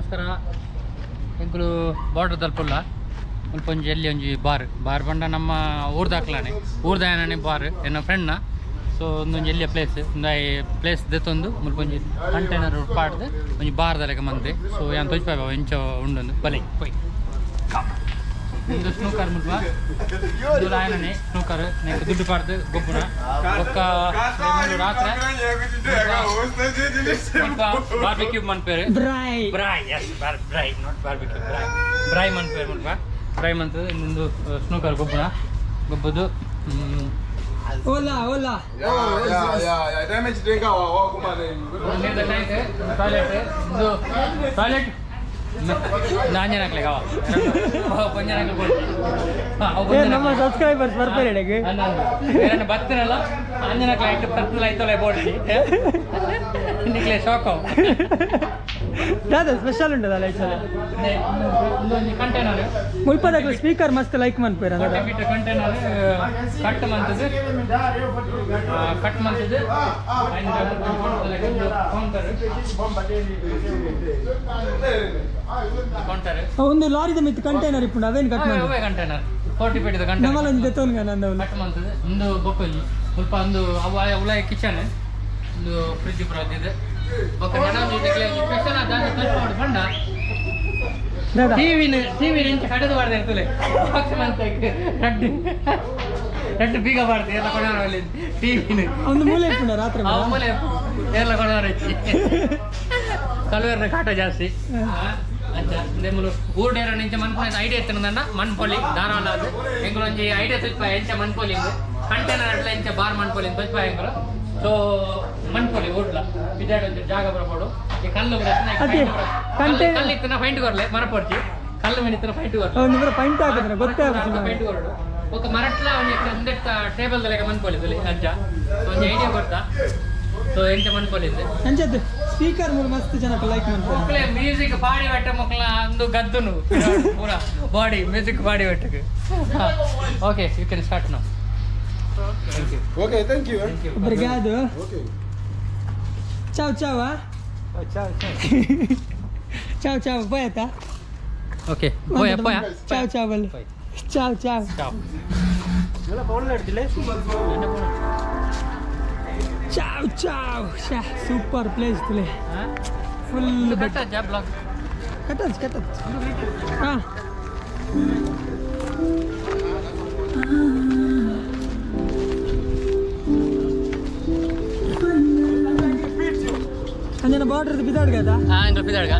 ನಮಸ್ಕಾರ. ಎಂಕುಲು ಬಾರ್ಡರ್ ತಲುಪಲ್ಲ ಮುಲ್ಪ ಒಂಜಿ ಎಲ್ಲಿ ಒಂಜಿ ಬಾರ್ ಬಾರ್ ಪಂಡ ನಮ್ಮ ಊರ್ದಾಕ್ಲಾನೆ ಊರ್ದಾಯನೇ ಬಾರ್ ಎನ್ನ ಫ್ರೆಂಡ್ನ. ಸೊ ಒಂದೊಂಜಿ ಎಲ್ಲಿಯ ಪ್ಲೇಸ್ ಉಂದಾಯಿ ಪ್ಲೇಸ್ ದೆತ್ತೊಂದು ಮುಲ್ಪ ಒಂಜಿ ಕಂಟೈನರ್ ಪಾಡ್ದು ಒಂಜಿ ಬಾರ್ ದಲೆಕ ಮಂದೆ. ಸೊ ಯಾನ್ ತೊಜ್ಪಾಯ ಎಂಚ ಉಂಡೊಂದು ಬಲೆ ಪೋಯ್ ಒಂದು ಸ್ನೂಕರ್ ಮುಲ್ಪ ಆಯನನೆ ಸ್ನೂಕರ್ ನೆಕ್ ದುಡ್ಡು ಪಾಡ್ದು ಗೊಬ್ಬುನ ಬೊಕ್ಕ ರಾತ್ರೆ ಬಾರ್ಬಿಕ್ಯೂ ಮನ್ಪೇರು braai braai yes braai not barbecue braai braai ಮನ್ಪೇರು ಮುಲ್ಪ ಬ್ರಾಯ್ ಮಂತದ ಇನ್ನೊಂದು ಸ್ನೂಕರ್ ಗೊಬ್ಬುನ ಗೊಬ್ಬದು. ಓಲಾ ಓಲಾ ಟಾಯ್ಲೆಟ್ ಇದು ಟಾಯ್ಲೆಟ್ ನಾಂಜನಾಕ್ಲೆ ಕಾವ ಪಂಜನಾಕ್ಲೆ ನಮ್ಮ ಸಬ್ಸ್ಕ್ರೈಬರ್ಸ್ ಬರ್ತಾರೆ ಬೇರೆ ಬತ್ತಿನಲ್ಲ ಅಂಜನಾಕ್ಲೆ ಐಟು ಪತ್ತಲ ಐತೊಲೆ ಬೋಡ್ಸಿ ನಿಕ್ಲೆ ಶಾಕ್ ದಾದ ಸ್ಪೆಷಲ್ ಉಂಟದಲ್ಲ ಆಕ್ಚುಲಿ ಒಂದೊಂದು ಕಂಟೈನರ್ ಮುಲ್ಪದಾಗ್ಲ ಸ್ಪೀಕರ್ ಮಸ್ತ್ ಲೈಕ್ ಮನ್ಪೇರ ಕಂಟೈನರ್ ಕಟ್ ಮಂತದ್ದು ಕಟ್ ಮಂತದ್ದು ಕೌಂಟರ್ ಕೌಂಟರ್ ಒಂದು ಲಾರಿದ ಮಿತ್ ಕಂಟೈನರ್ ಇಪ್ಪುಂಡು ಅವೇನು ಕಟ್ ಮಂತ ಅವೇ ಕಂಟೈನರ್ 40 ಫೀಟ್ the container ನಮಲ ಒಂಜಿ ದೆತ್ತೊನ್ಗ ನಂದವಲು ಕಟ್ ಮಂತದ್ದು ಒಂದು ಬೊಕ್ಕೊಂಜಿ ಮುಲ್ಪ ಒಂದು ಅವ ಉಲಾಯ ಕಿಚನ್ ಒಂದು ಫ್ರಿಜ್ ಪೂರ ಇದೆ ಬೊಕ್ಕ ನನೊಂಜಿ ಸ್ಪೆಷಲ್ ಆದ ತೋಜ್ಪಾವೊಡು ಪಂಡ ಟಿವಿನ ಟಿವಿ ಇಂಚ ಕಡದು ಬಾರ್ದು ಇರ್ತಲೆ ಬಾಕ್ಸ್ ಮಂತ ರಡ್ಡು ರಡ್ಡು ಬೀಗ ಬಾರ್ದು ಎಲ್ಲ ಕೊಡೋರು ಅಲ್ಲಿ ಟಿವಿನ ಒಂದು ಮೂಲೆ ಇಪ್ಪುಂಡು ರಾತ್ರಿ ಆ ಮೂಲೆ ಎಲ್ಲ ಕೊಡೋರು ಹೆಚ್ಚಿ ಕಲುವೆರ್ನ ಕಾಟ ಜಾಸ್ತಿ ಅಂಚ ಇಂದೆ ಊರ್ಡೇರ ಇಂಚ ಮನ್ಪುನ ಐಡಿಯಾ ಇತ್ತನದನ್ನ ಮನ್ಪೊಲಿ ಧಾರಾಳ ಅದು ಎಂಕುಲು ಒಂಜಿ ಐಡಿಯಾ ತುಚ್ಪಾಯ ಎಂಚ ಮನ್ಪೊಲಿ ಕಂಟೈನರ್ ಅಡ್ಲ ಎಂಚ ಬಾರ್ ಮನ್ಪೊಲಿ ತುಚ್ಪಾಯ ಎಂಕುಲು. ಸೊ ಮನ್ಪೊಲಿ ಊರ್ಡ್ಲ ಬಿಜಾಡ್ ಒಂಜಿ ಜಾಗ ಬರಬೋಡು ಈ ಕಲ್ಲು ಕಲ್ಲು ಇತ್ತನ ಫೈಂಟ್ ಕೊರ್ಲೆ ಮರಪೊಡ್ಚಿ ಕಲ್ಲು ಮೆನಿತ್ತನ ಫೈಂಟ್ ಕೊರ್ಲೆ ಒಂದು ಪೂರ ಫೈಂಟ್ ಹಾಕಿದ್ರೆ ಗೊತ್ತೇ ಆಗುದಿಲ್ಲ ಫೈಂಟ್ ಕೊರಡು ఒక ಮರಟ್ಲ ಒಂಜಿ ಒಂದೆಟ್ಟ ಟೇಬಲ್ ದಲೆಕ ಮನ್ಪೊಲಿ ತುಲೆ ಅಂಚ ಒಂಜಿ ಐಡಿಯಾ ಕೊರ್ತಾ. ಸೊ ಎಂಚ ಮನ್ಪೊಲಿ ಅಂಚದ ಸ್ಪೀಕರ್ ಮೂಲ ಮಸ್ತ್ ಜನಕ್ಕೆ ಲೈಕ್ ಮನ್ಪೊಲಿ ಮಕ್ಕಳೇ ಮ್ಯೂಸಿಕ್ ಪಾಡಿ ಬೆಟ್ಟ ಮಕ್ಕಳ ಒಂದು ಗದ್ದುನು ಪೂರ ಬಾಡಿ ಮ್ಯೂಸಿಕ್ ಪಾಡಿ ಬೆಟ್ಟಕ್ಕೆ. Okay you can start now. Thank you. Okay, thank you. Thank you. Obrigado. Okay. Ciao, ciao. Ciao, ciao. Ciao, ciao. Poeta. Okay. Poya, poya. Ciao, ciao. Ciao, ciao. Ciao. Ciao, ciao. Super place today. Full. Cut aja blog. Cut aja, cut aja. Ah. Anjana border ಬಿದಾಡ್ಗದ? ಹಾಂ, ಬಿದಾಡ್ಗ.